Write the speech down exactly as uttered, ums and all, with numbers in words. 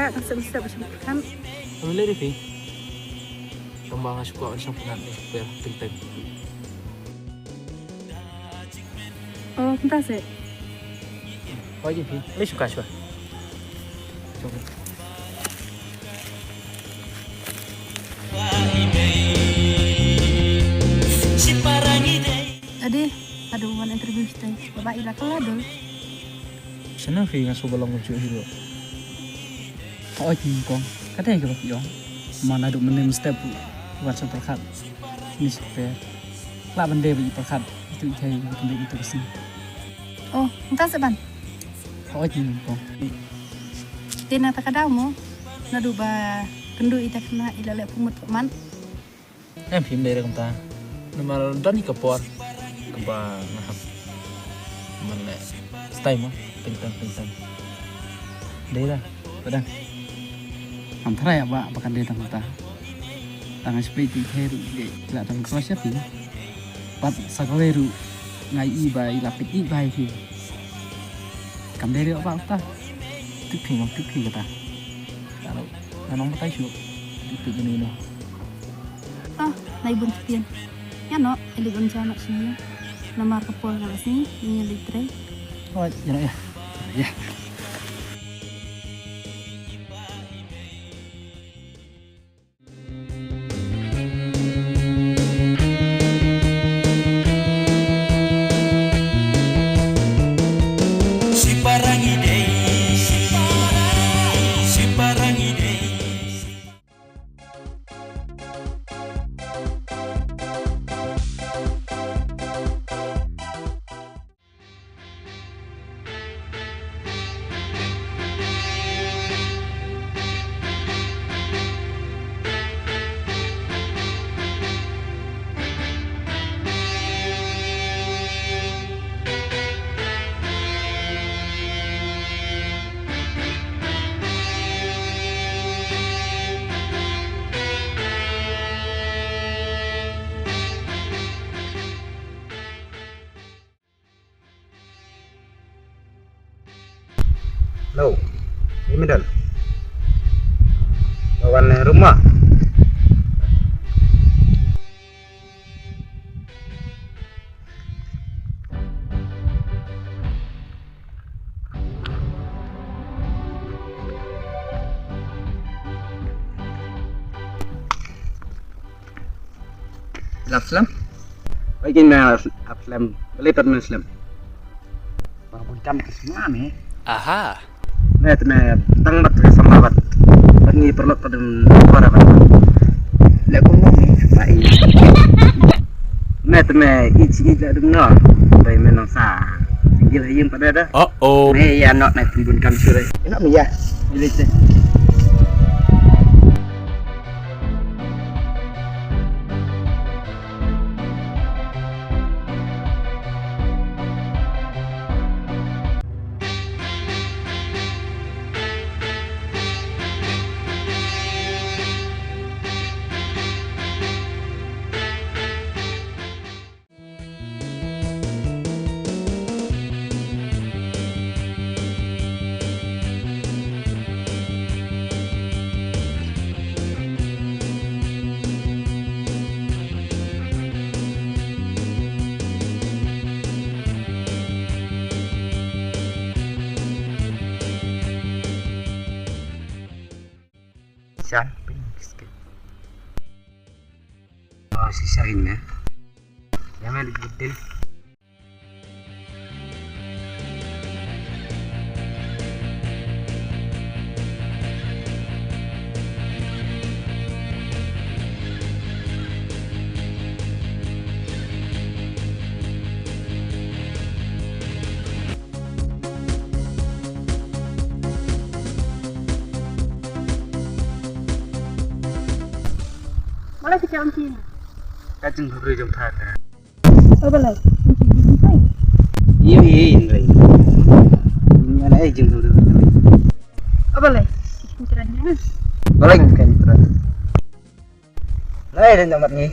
Ka sep sep sep kan. Kami lari pi. Tang ba nga shu kwah ban shong pynat ni per teng teng. Oh, kumta se. Wajib pi. Lei shu ka shu. Ade, ado wan interview kita. Baba ila kala dol. Shana phi nga shu ba long ju hilo. Hooid nyngkong, ka dei kaba phi ong. Mana duk mynne mynstep wan sha pyrkhat. Ni shu per. Lah ban dei ba i pyrkhat. Itu i thei ba kynduh itu ka sngi. Oh, mynta sa ban. Hooid nyngkong. Te na ta ka daw mo. Naduh ba kynduh ita khynnah i la leh pumut pumut. Em phim dei da kumta. Namar don hi ka por kaba nga hap ban leh stai mo, pyntan pyntan. Dei da, padang. Ngam tharai ba ba kan dei tang kumta. Tang nga shu peit ïa phi ruh dei la tang crush ïa phi. Bad sa kawei ruh nga ïohi ba i la peit ïa ba ïa phi. Kam dei ruh ba kumta. Tip phi ngam tip phi kata. Nga nang batai shuh. Ïa phi ïa ni noh. Ah, nai bun ktien. Ïa noh, ïa leit ban jia noh sini. Namar ka por nga la sngi, ïa leit trei. Oh, ïa noh ïa. Ïa. Hello. Hey, Middle. Wan, eh, rumah. Lap slem. Oi kin me ap slem. Beli pat men slem. Ba bun kam ke semua me. Aha. Me te me tang bat ke sama bat. Bat ngi perlu pada para bat. Le ko mo me. Bai. Me te me ich ich le dum no. Bai me nang sa. Singgil hayim pada dah. Oh oh. Me ya nok me bun kam sure. Nok me ya. Beli te. Shan pink skin. Oh, si Shan ne. Ya me di gudil. Balei phi khein phi? Ka jingkhuslai jong pha ka. O balei? Ïa ïa ïa ïa. Ïa ïa jingkhuslai. O balei? Balei kan. Lai dan amat ni.